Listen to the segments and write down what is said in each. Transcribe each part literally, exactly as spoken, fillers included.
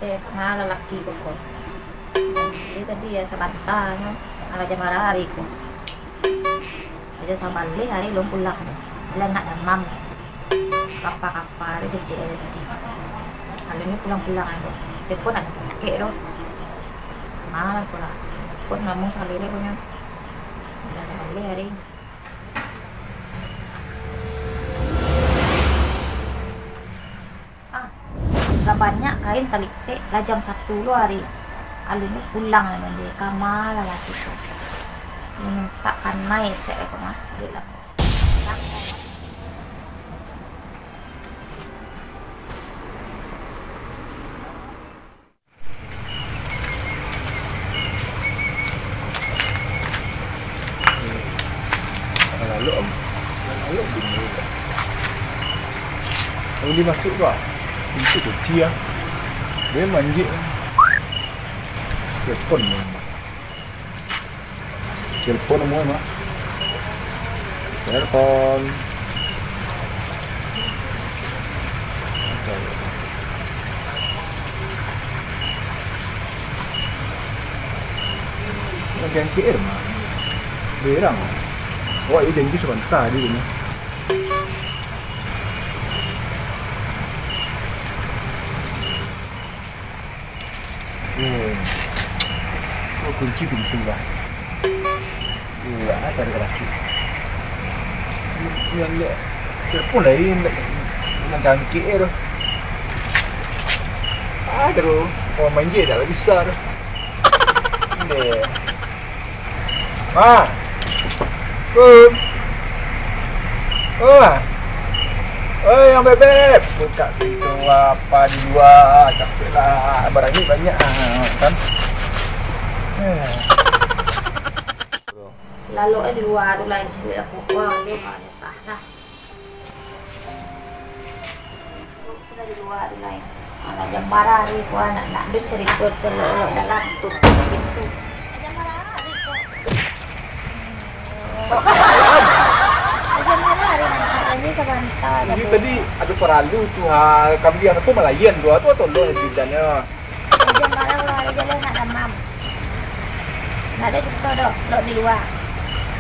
Eh, nah, lalaki ko, ko. Jadi tadi yo sabanta nyo, alah jam bara ari ko. Aja sabaleh ari alun pulang. Lah nak damam. Kapa-kapa ari kecek ari tadi. Alun nyo pulang-pulang ai ko. Telepon ado pakek doh. Malah ko lah. Telepon namuah sakali lai ko nyo. Aja sabaleh ari. Ah, lah banyak kain talipek, lah jam satu lo ari. Alun nyo pulang lai mande, kama lah laki tu. Mintak kanai esek ko mah, caliak lah. Lalok, lalok bunyi. Kalau dia masuk tu ah, pintu kunci ah. Dia manjek. Telepon ni. Telepon namuah, Mak. Telepon. Nak K L, Mak. Berang. Awak iyo janji sabanta tadi tu. Hmm. Oh, kunci pintu lah. Iyo lah, tak ada lagi. Yang, yang, yang telepon lain, yang cantik tu. Ah, terus. Orang main je dah bisa tu. Deh. Ha. Assalamualaikum. Oh. Oi, yang bebek. Buka pintu apa di luar? Capek lah. Barang ni banyak ah, kan. Eh. Lalu eh di luar tu lain sikit aku. Wah, lu mana tah lah. Sudah di luar tu lain. Alah jam bara ari ko, nak, nak ado carito tu, lok-lok dalam tu, pintu. Jam bara ari ko. Jam bara ari nak, nak janji sabanta. Ini tadi ado paralu tu, ha, kambiang tu malayan tu, tu tolong bidanyo. Jam bara ulah ado jaleh nak damam. Nak ado carito dok, dok di luwa.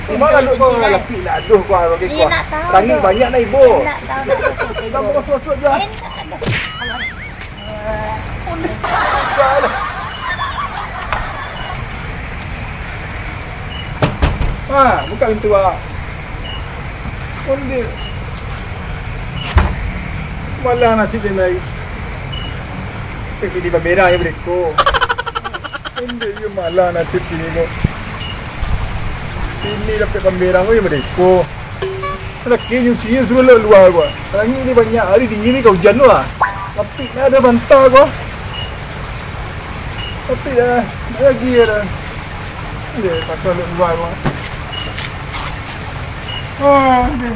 Pintu dikunci lai. Lapik nak aduh ko, bagi ko. Iyo, nak tahu. Rangik banyak nak ibo. Nak tahu, nak tahu, ibo. Dah masuk-masuk je. Eh, nak aduh. Alah. Ha, buka pintu, ah. Onde. Malah nasib den lai. Tapi di pameran yo mereko. Onde yo malah nasib kini ko. Ini dapek pameran ko yo mereko. Laki nyuci suruh lok luwa ko. Rangik ni banyak, ari dingin ni ka ujan tu ah. Tapi dah ado banta ko. Tapi dah, nak lagi dah. Dia pasal lok luwa ko. Ah, ni.